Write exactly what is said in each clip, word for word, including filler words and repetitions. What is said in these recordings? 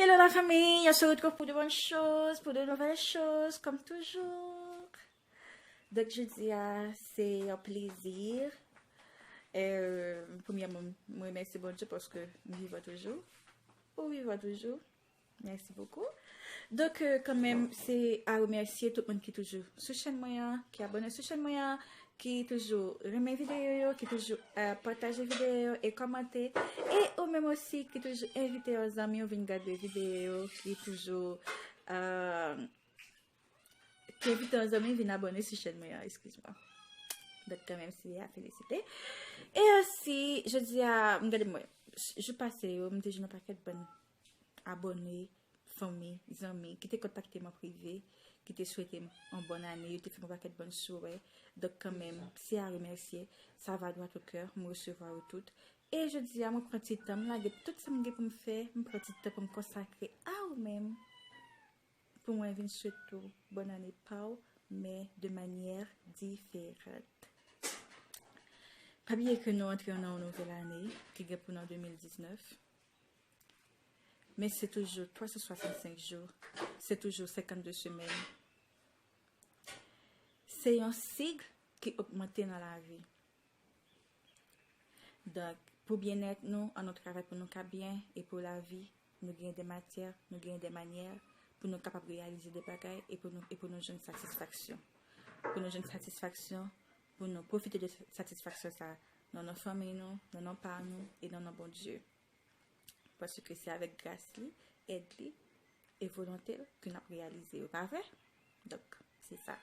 Hello la famille, on se retrouve pour de bonnes choses, pour de nouvelles choses, comme toujours. Donk jodi a, se yon plezi. Euh, premyèman, mwen remèsye Bondye paske m vivan toujou. Ou vivan toujou. Merci beaucoup. Donk, euh, kanmenm, se a remèsye tout moun ki toujou sou chèn mwen an, ki abòne sou chèn mwen an, ki toujou renmen videyo yo, ki toujou euh, pataje videyo yo e kòmante. E ou menm osi ki toujou envite yon zanmi w vin gade videyo yo, ki toujou euh, ki envite yon zanmi vin abòne sou chèn mwen an, eskiz mwen. Donk kanmenm se a felisite. E osi, jodi a, m gade mwen, jou pase yo, m te jwenn yon pakèt bann abòne, fanmi, zanmi, ki te kontakte m an prive, ki te swete m yon bòn ane, yo te fè m yon pakèt bòn swè. Donk kanmenm, se a remèsye, sa va droit au cœur, m resevwa yo tout. E jodi a, mwen pran ti tan, m lage tout sa m gen pou m fè, m pran ti tan pou m konsakre a ou menm, pou mwen vin swete w bòn ane pa w, men de manyè diferan. Pa bliye ke nou antre nan yon nouvèl ane ki gen pou nou de mil diznèf. Men se toujou twa san swasannsenk jou, se toujou senkannde semèn. Se yon sig ki ogmante nan lavi. Donk, pou byennèt nou, an nou travay pou nou ka byen, e pou lavi, nou gen de matyè, nou gen de manyè pou nou kapab reyalize de bagay e pou nou, e pou nou jwenn satisfaksyon. Pou nou jwenn satisfaksyon, pou nou pwofite de satisfaksyon sa nan non fanmi nou, nan non pa nou e nan non Bondye. Paske se avèk gras li, èd li e volonte l ke n ap reyalize yo, pa vre? Donk, se sa.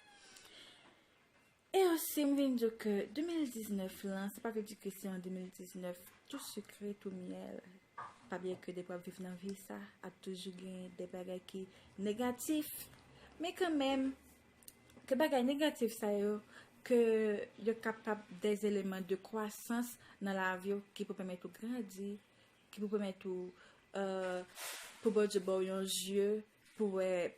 E osi, m vin di w ke de mil diznèf lan, sa pa vle di ke se an de mil diznèf tou sikre, tou myèl. Pa bliye ke depi w ap viv nan vi sa, ap toujou gen de bagay ki negatif. Men kanmenm, ke bagay negatif sa yo, ke yo kapab de eleman de kwasans nan lavi w ki pou pèmèt ou grandi, ki pou pèmèt ou, euh, pou Bondye ba w yon zye pou wè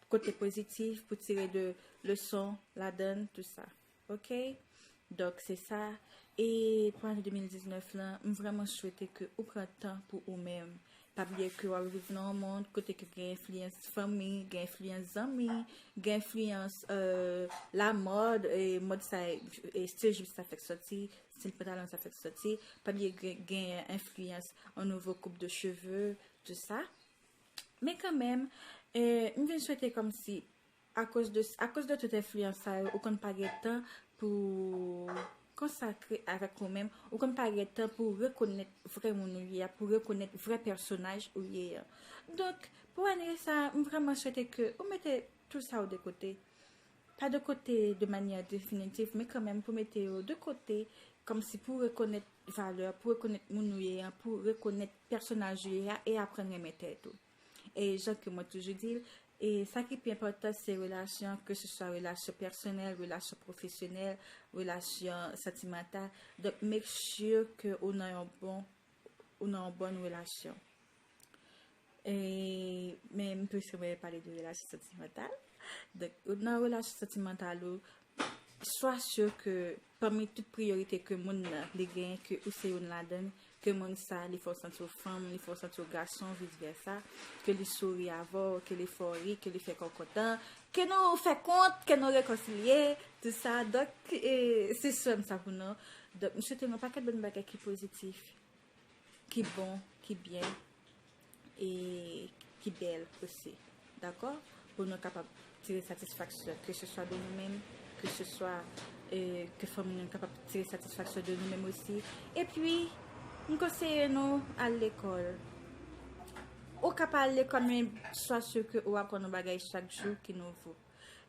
kote pozitif, pou tire de leson ladan l, tou sa. Oke? Donk, se sa. E pou ane de mil diznèf lan, m vrèman swete ke ou pran tan pou ou menm. Pa bliye ke w ap viv nan yon mond kote ke gen enfliyans fanmi, gen enfliyans zanmi, gen enfliyans euh, lamòd, e mòd sa, e stil jip sa fèk sòti, stil pantalon sa fèk sòti. Pa bliye gen, gen enfliyans an nouvo koup de cheve, tou sa. Men kanmenm, euh, m vin swete kòmsi, akoz de, akoz de tout enfliyans sa yo, ou konn pa gen tan pou konsakre avèk ou menm, ou konn pa gen tan pou rekonèt vrè moun ou ye a, pou rekonèt vrè pèsonaj ou ye a. Donk, pou ane sa, m vrèman swete ke ou mete tout sa yo de kote. Pa de kote de manyè definitif, men kanmenm pou mete yo de kote, kòmsi pou rekonèt valè, pou rekonèt moun ou ye a, pou rekonèt pèsonaj ou ye a, e aprann renmen tèt ou. E jan ke mwen toujou di l, e sa ki pi enpòtan se relasyon, ke se swa relasyon pèsonèl, relasyon pwofesyonèl, relasyon santimantal. Donk, make sure ke ou nan yon bon, ou nan yon bòn relasyon. E, men m plis renmen pale de relasyon santimantal. Donk, ou nan relasyon santimantal ou, swa si ke pami tout priyorite ke moun nan li genyen, ke ou se youn ladan l, ke moun sa li fè w santi w fanm, li fè w santi w gason, vis vèsa, ke li souri avè w, ke li fè w ri, ke li fè kè w kontan, ke nou fè kont, ke nou rekonsilye, tou sa. Donk, e, se swè m sa pou nou. Donk, m swete nou yon pakèt bon bagay ki pozitif, ki bon, ki byen, e ki bèl osi. Dakò? Pou nou kapab tire satisfaksyon, ke se swa de nou menm, ke se swa euh, ke fanmi nou kapab tire satisfaksyon de nou menm osi. Epi, m konseye nou al lekòl. Ou ka pa al lekòl, men swa si ke ou aprann yon bagay chak jou ki nouvo.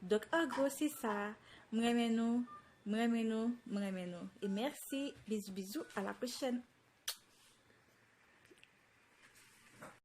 Donk, an gwo, se sa. M renmen nou, m renmen nou, m renmen nou. E mèsi, bizou, bizou, à la prochaine.